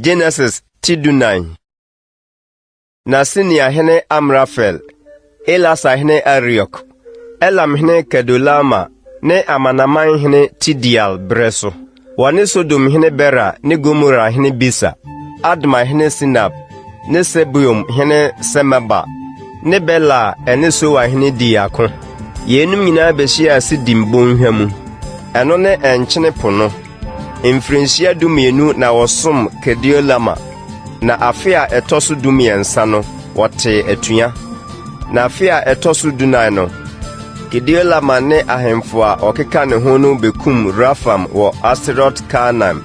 Genesis ti 14. Na Sinear hene Amrafel, Elasar hene Ariok, Elam hene Kedorlaomer ne amanaman hene Tideal berɛ so, wɔne Sodom hene Bera ne Gomora hene Bisa, Adma hene Sinab ne Seboim hene Semeber ne Bela a ɛne Soar hene dii ako. Yeinom nyinaa bɛhyiaa Sidim bɔnhwa mu, ɛno ne Nkyene Po no. Mfirinhyia dumienu na wɔsom Kedorlaomer, na afe a ɛtɔ so dumiɛnsa no, wɔtee atua. Na afe a ɛtɔ so dunan no, Kedorlaomer ne ahemfo a wɔkeka ne ho no bɛkum Refaim wɔ Asterot-Karnaim,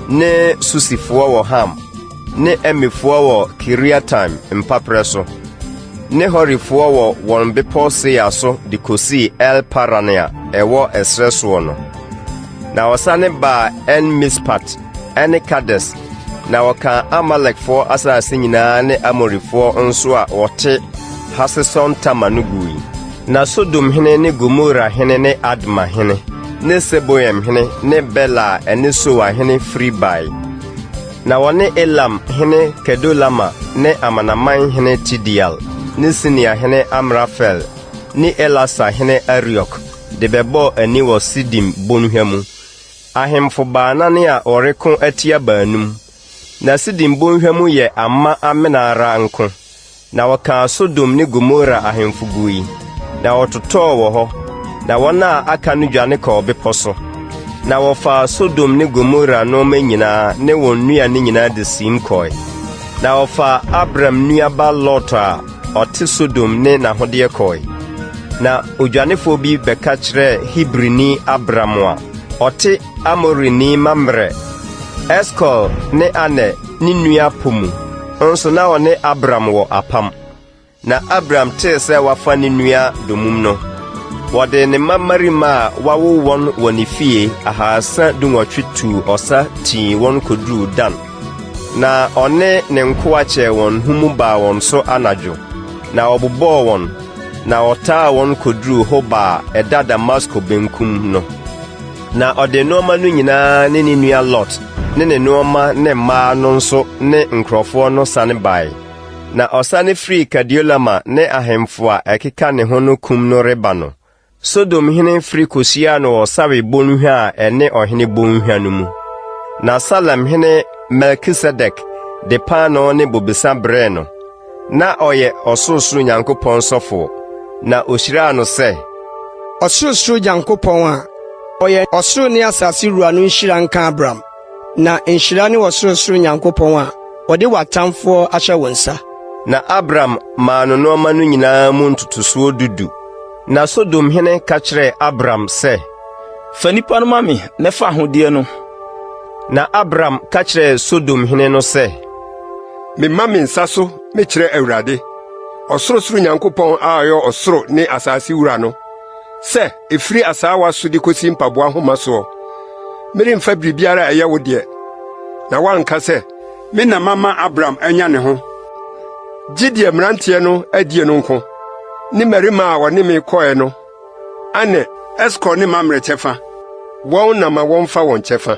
ne Susifoɔ wɔ Ham, ne Emifoɔ wɔ Kiriataim mpaperɛ so, ne Horifoɔ wɔ wɔn bepɔ Seir so de kɔsii El-Paran a ɛwɔ ɛserɛ soɔ no. Na wɔsane baa En-Mispat ne Kades, na wɔkaa Amalekfoɔ asase nyinaa ne Amorifoɔ nso a wɔte Haseson-Tamar no gui. Na Sodom hene ne Gomora hene ne Adma hene ne Seboim hene ne Bela a ɛne Soar hene firi bae. Na wɔne Elam hene Kedorlaomer ne amanaman hene Tideal ne Sinear hene Amrafel ne Elasar hene Ariok de bɛbɔɔ ani wɔ Sidim bonhwa mu, ahemfo baanan a wɔreko atia baanum. Na Sidim bonhwa mu yɛ ama amena ara nko. Na wɔkaa Sodom ne Gomora ahemfo gui, na wɔtotɔɔ wɔ hɔ, na wɔn a aka no dwane kɔɔ bepɔ so. Na wɔfaa Sodom ne Gomora nnoɔma nyinaa ne wɔn nnuane nyinaa de siim kɔe. Na wɔfaa Abram nua ba Lot a ɔte Sodom ne n'ahodeɛ kɔe. Na odwanefoɔ bi bɛka kyerɛɛ Hebrini Abram a ɔte Amorini Mamre, Eskol ne Aner ne nua pɔ mu, nso na ɔne Abram wɔ apam. Na Abram tee sɛ wɔafa ne nua dommum no, wɔde ne mmammarima a wawo wɔn wɔ ne fie 318 tuu ɔsa tii wɔn kɔduruu Dan. Na ɔne ne nkoa kyɛɛ wɔn ho mu baa wɔn so anadwo, na ɔbobɔɔ wɔn, na ɔtaa wɔn kɔduruu Hoba a ɛda Damasko benkum no. Na ɔde nnoɔma no nyinaa ne ne nua Lot ne ne nnoɔma ne mmaa no nso ne nkurɔfoɔ no sane bae. Na ɔsane firii Kedorlaomer ne ahemfo a ɛkeka ne ho no kum no reba no, Sodom hene firi kɔhyiaa no wɔ Sawe bonhwa a ɛne ɔhene bonhwa no mu. Na Salem hene Melkisedek de paanoo ne bobesa brɛɛ no. Na ɔyɛ ɔsorosoro Nyankopɔn sɔfoɔ, na ɔhyiraa no sɛ, Ɔsorosoro Nyankopɔn a ɔyɛ ɔsoro ne asase wura no nhyira nka Abram. Na nhyira ne ɔsorosoro Nyankopɔn a ɔde w'atamfoɔ ahyɛ wo nsa. Na Abram maa no nnoɔma no nyinaa mu ntotosoɔ du du. Na Sodom hene ka kyerɛɛ Abram sɛ, Fa nnipa no ma me na fa ahodeɛ no. Na Abram ka kyerɛɛ Sodom hene no sɛ, Mema me nsa so mekyerɛ Awurade, ɔsorosoro Nyankopɔn a ɔyɛ ɔsoro ne asase wura no, sɛ ɛfiri asaawa so de kosi mpaboa nhoma soɔ, meremfa biribiara a ɛyɛ wo deɛ, na woanka sɛ, 'Me na mama Abram anya ne ho. Gye deɛ mmeranteɛ no adie no nko, ne mmarima a wɔne me kɔe no, Aner, Eskol ne Mamre kyɛfa, wɔn na ma wɔmfa wɔn kyɛfa.